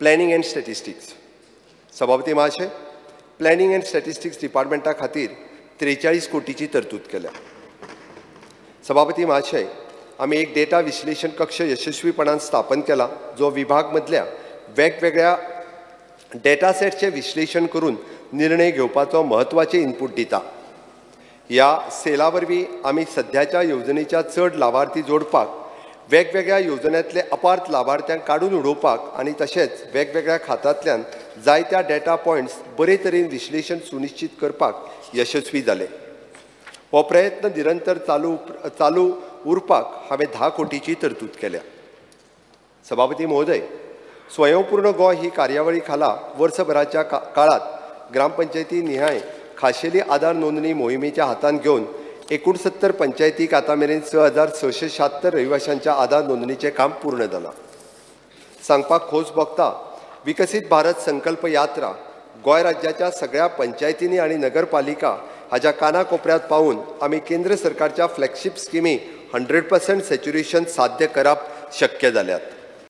Planning and statistics. सभापती महाशय, planning and statistics डिपार्टमेंटा खातीर 43 कोटीची तरतूद केल्या. सभापती महाशय, आमी एक डेटा विश्लेशण कक्ष यशस्वीपणान स्थापन केला जो विभाग मदल्या वेगवेगळ्या डेटा सेटचें विश्लेशण करून निर्णय घेवपाचो म्हत्वाचे इनपूट दिता. ह्या सेला वरवीं आमी सद्याच्या येवजणेच्या चड लावार्थी जोडपाक, वेगवेगळ्या येवजण्यांतले अपार्थ लावार्थ्यांक काडून उडोवपाक आनी तशेंच वेगवेगळ्या खात्यांतल्यान जायत्या डेटा पॉयंट्स बरे तरेन विश्लेशण सुनिश्चित करपाक यशस्वी जाले. हो प्रयत्न निरंतर चालू उरपाक हांवें 10 कोटीची तरतूद केल्या. सभापती महोदय, स्वयंपूर्ण गोंय ही कार्यावळी खाला वर्सभराच्या काळात ग्रामपंचायती निहाय खाशेली आधार नोंदणी मोहिमेच्या हातांत घेवन 69 पंचायतीक आतां मेरेन 6676 रहिवाशांच्या आधार नोंदणीचें काम पूर्ण जालां. सांगपाक खोस भोगता, विकसीत भारत संकल्प यात्रा गोंय राज्याच्या सगळ्या पंचायतींनी आनी नगरपालिका हाज्या काना कोपऱ्यांत पावून आमी केंद्र सरकारच्या फ्लॅगशीप स्किमी 100% सॅच्युरेशन साध्य करप शक्य जाल्यात.